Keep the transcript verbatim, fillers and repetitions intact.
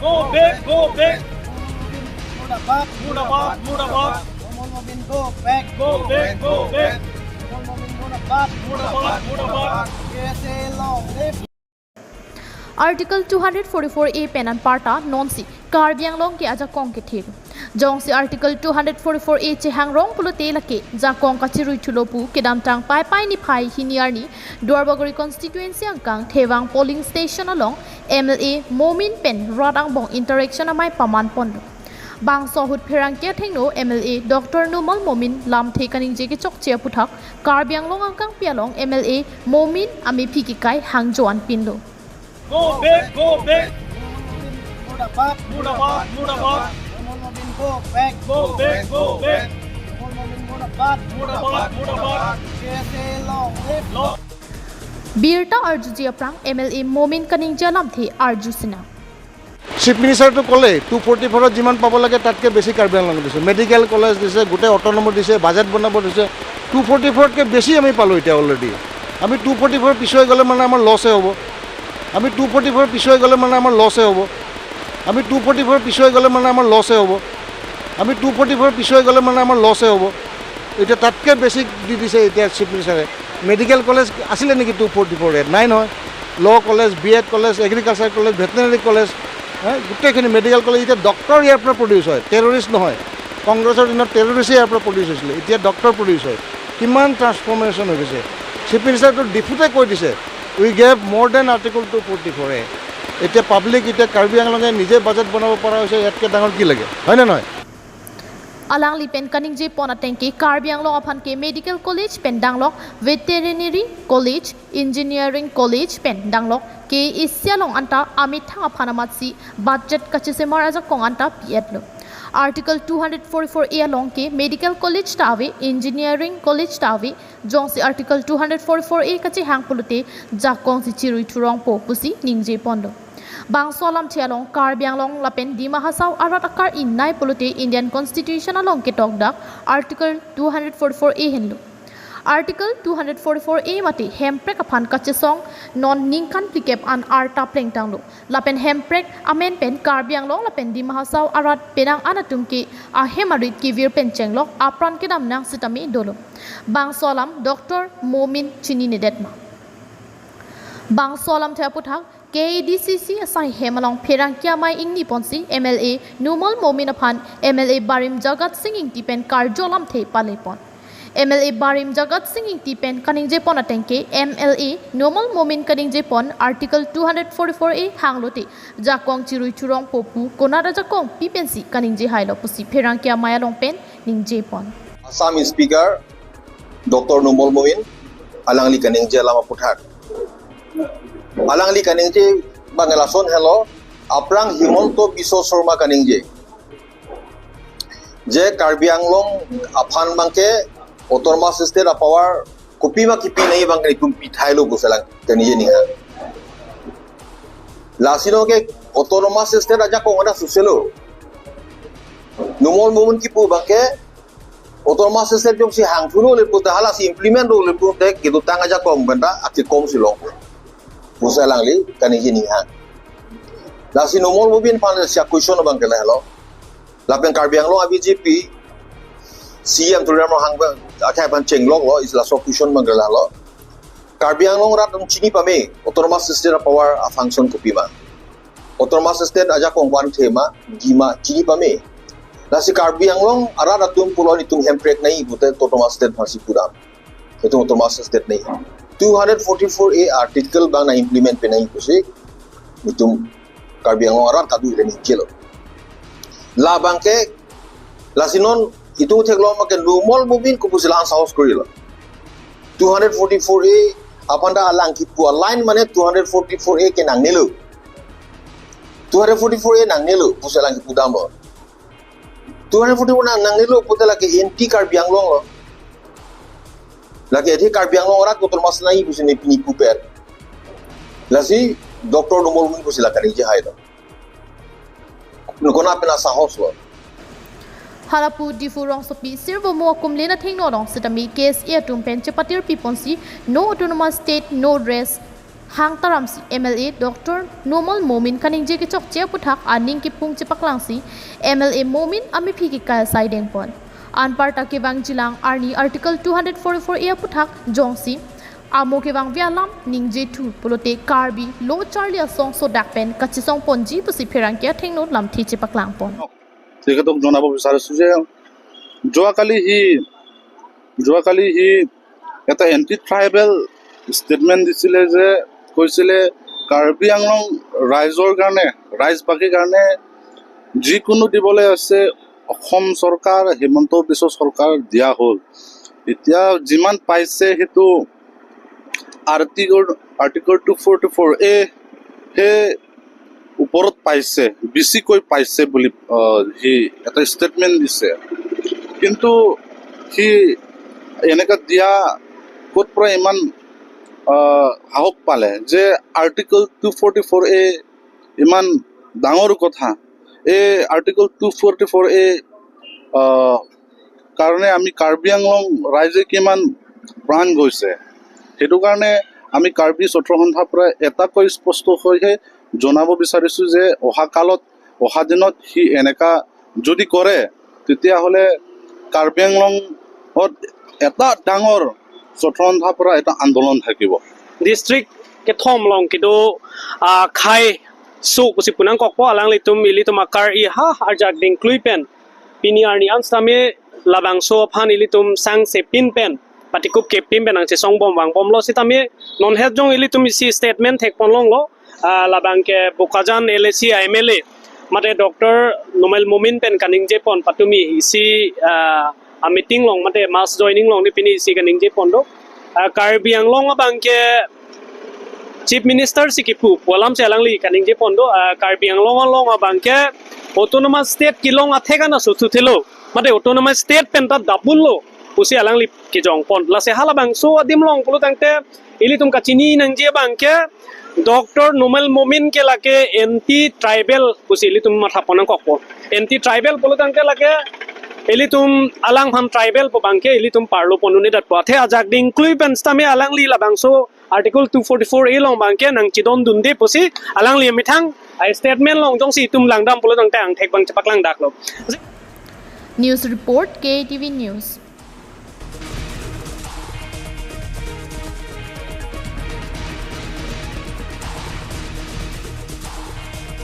Go back, go back. Murabad, murabad, murabad. Numal Momin go back. Go back, go back. Numal Momin murabad, murabad, murabad. K S A long live. Article two hundred forty-four A pen anparta nonsi Karbi Anglong ke ajakong kethe. Jongsi Article two hundred forty-four A chehangrong pulote lake jakong kachirui thulo pu kedamtang Paipai niphai hini arni Duarbagori constituency angkang Thevang polling station along M L A Momin pen rat angbong interaction amei paman ponlo. Bangso ahut pherangke athengno M L A Doctor Numal Momin lamthe kaningje kechokche aputhak Karbi Anglong angkangpi along M L A Momin amephi kekai hangjo anpinlo. Go back, go back. Murabad, murabad, murabad. Numal Momin go back. Go back, go back. Numal Momin murabad, murabad, murabad. K S A long live. Long. Birta arjuji aphrang M L A Momin kaningje alamthe arju sinang. Chief মিনিষ্টাৰটো ক'লে two forty ফ'ৰত যিমান পাব লাগে তাতকৈ বেছি কাৰ্বি আংলঙক দিছে, মেডিকেল কলেজ দিছে, গোটেই অট'নমাছ দিছে, বাজেট বনাব দিছে। টু ফৰ্টি ফ'ৰতকৈ বেছি আমি পালোঁ এতিয়া অলৰেডি। আমি টু ফৰ্টি ফ'ৰ পিছুৱাই গ'লে মানে আমাৰ লছে হ'ব। আমি টু ফৰ্টি ফ'ৰ পিছুৱাই গ'লে মানে আমাৰ লছে হ'ব। আমি টু ফৰ্টি ফ'ৰ পিছুৱাই গ'লে মানে আমাৰ লছে হ'ব। আমি টু ফৰ্টি ফ'ৰ পিছুৱাই গ'লে মানে আমাৰ লছে হ'ব। এতিয়া তাতকৈ বেছি দি দিছে এতিয়া চিফ মিনিষ্টাৰে। মেডিকেল কলেজ আছিলে নেকি টু ফৰ্টি ফ'ৰত? নাই নহয়। Law college, B Ed college, agriculture college, veterinary college, হে, গোটেইখিনি মেডিকেল কলেজ। এতিয়া ডক্টৰ ইয়াৰ পৰা প্ৰডিউচ হয়, টেৰৰিষ্ট নহয়। কংগ্ৰেছৰ দিনত টেৰৰিষ্ট ইয়াৰ পৰা প্ৰডিউচ হৈছিলে, এতিয়া ডক্টৰ প্ৰডিউচ হয়। কিমান ট্ৰান্সফৰ্মেশ্যন হৈ গৈছে। চিফ মিনিষ্টাৰটো ডিফুটে কৈ দিছে, "We gave more than Article two forty four A." এতিয়া পাব্লিক, এতিয়া কাৰ্বি আংলঙে নিজে বাজেট বনাব পৰা হৈছে, ইয়াতকৈ ডাঙৰ কি লাগে, হয়নে নহয়? Alangli pen kaningje pon ateng ke Karbi Anglong aphan ke medical college pen danglok, veterinary college, engineering college pen danglok, K A A C along anta amethang aphan amatsi budget kachesemar ajakong anta pi-etlo. Article two hundred forty-four A along ke medical college ta ave, engineering college ta ave, jongsi Article two hundred forty-four A kachehang pulote jakong si chirui thurongpo pusi ningje ponlo. Bangso alamthe along Karbi Anglong lapen Dima Hasao arat akar-i nai pulote Indian Constitution along ketokdak Article two hundred forty-four A henlo. Article two hundred forty-four A mate hemprek aphan kachesong non ningkan phlikep an arta plengtanglo. Lapen hemprek amen pen Karbi Anglong lapen Dima Hasao arat penang an atum ke ahem arit kevir pen chenglok apran kedam nang sitame dolo. Bangso alam Doctor Momin chininedet ma? Bangso alamthe aputhak K A D C C asai hem along pherangke amei ingni ponsi M L A Numal Momin aphan M L A Barim Jagat Singh Ingti pen karjo alamthe pale pon. M L A Barim Jagat Singh Ingti pen kaningje pon ateng ke M L A Numal Momin kaningje pon Article two hundred forty-four A hanglote jakong chirui thurongpo pu konat ajakong pi pensi kaningje hailo pusi pherangke amei along pen ningje pon. Assam Speaker Doctor Numal Momin alangli kaningje alam aputhak. Alangli kaningje abang lason helo, aphrang Himanta Biswa Sarma kaningje, je Karbi Anglong aphan abangke autonomous state apower kopima kipi nangji abang itum pithailo pusi alang kaningje ninghang. Lasi non ke autonomous state ajakong anta suselo. Numal Momin kipu abangke autonomous state jongsi hangthulo le pute, halasi implement lo le pute, kedotang ajakong pen ta akekom si long pusi alangli kaningje ninghang. Lasi Numal Momin aphan si a-question abangke lahelo. Lapen Karbi Anglong a-B J P C E M Tuliram Ronghang akhai aphan chengloklo, isi laso a-question abangke lahelo. Karbi Anglong arat atum chini pame autonomous state apower a-function kopima. Autonomous state ajakong ko-an thema, gima chini pame. Lasi Karbi Anglong arat atum pulo itum hemprek nangji pute autonomous state aphansi pudam. Itum autonomous state nangji. Two hundred forty-four A article abang nang implement pi nangji pusi itum Karbi Anglong arat kadu ile ningkelo. La abangke, lasi non itum theklong abangke Numal Momin kopusi la-an sahos korilo. Two hundred forty-four A aphan ta alang kipu a-line mane two hundred forty-four A ke nangnelo. Two hundred forty-four A nangnelo pusi alang kipu damlo. Two hundred forty-four nang nangnelo pute lake anti Karbi Anglong lo. Lake athe Karbi Anglong arat ko autonomous nangji pusi ne pini puper. Lasi Doctor Numal Momin pusi la kaningje hailo. Konat pen asahos lo. Hala pu Diphu rongsopi Sirvomo akumlin athengno along sitame K S A atum pen chepatir pi ponsi no autonomous state, no rest Hang taramsi M L A Doctor Numal Momin kaningje kechokche aputhak aning kepung chepaklangsi M L A Momin amephi kekai asai dengpon. Anparta kevang jilang arni Article two hundred forty-four A aputhak jongsi amo kevangve alam ningjethur pulote Karbi lo charli asong sodak pen kachesongponji pusi pherangke athengno lamthe chepaklangpon. তেখেতক জনাব বিচাৰিছো যে যোৱাকালি সি যোৱাকালি সি এটা anti tribal statement দিছিলে যে কৈছিলে কাৰ্বি আংলং ৰাইজৰ কাৰণে, ৰাইজবাসীৰ কাৰণে যিকোনো দিবলৈ আছে অসম চৰকাৰ, হিমন্ত বিশ্ব চৰকাৰ দিয়া হ'ল। এতিয়া যিমান পাইছে সেইটো article article two forty four A সেই ওপৰত পাইছে, বেছিকৈ পাইছে বুলি আহ, সি এটা ষ্টেটমেণ্ট দিছে। কিন্তু সি এনেকা দিয়া ক'ত পৰা ইমান আহ, সাহস পালে যে আৰ্টিকল টু ফৰ্টি ফ'ৰ এ ইমান ডাঙৰ কথা? এই আৰ্টিকল টু ফৰ্টি ফ'ৰ এ কাৰণে আমি কাৰ্বি আংলং ৰাইজে কিমান প্ৰাণ গৈছে। সেইটো কাৰণে আমি কাৰ্বি ছাত্ৰ সন্থাৰ পৰা এটাকৈ স্পষ্ট হৈহে জনাব বিচাৰিছো যে অহা কালত, অহা দিনত সি এনেকা যদি কৰে, তেতিয়াহ'লে কাৰ্বি আংলঙত এটা ডাঙৰ ছাত্ৰ সন্থাৰ পৰা এটা আন্দোলন থাকিব। District kethom along kedo akhai su pusi punangkokpo, alanglitum ilitum akar-i ha arjak dingklui pen pini arni an sitame labangso aphan ilitum sangse pin pen, patikup kepin pen nangchesongbom vangbomlo sitame, nonhet jong ilitum isi statement thekponlonglo, ah, labang ke Bokajan L A C M L A mate Doctor Numal Momin pen kaningjepon patumi isi, ah, a meeting along mate mass joining along ne pini isi kaningjepon do. Ah, Karbi Anglong abang ke Chief Minister si kipu pu alamsi alangli kaningjepon do, ah, Karbi Anglong along abang ke autonomous state kelong athek an aso thuthelo, mate autonomous state pen ta double lo pusi alangli kejongpon. Lasi halabangso adim along pulo tangte ilitum kachini nangji abang ke Doctor Numal Momin ke lake anti tribal pusi ilitum mathapon nangkokpo. Anti tribal pulo tangte lake ilitum alangphan tribal pu abang ke ilitum parlopon un-edatpo. Athe ajak dingklui pen sitame alangli labangso Article two forty-four A along abang ke nangchedondunde pusi alangli amethang a statement along jongsi itum langdam pulo tangte angthek abang chepaklangdaklo. News report, K A T V News.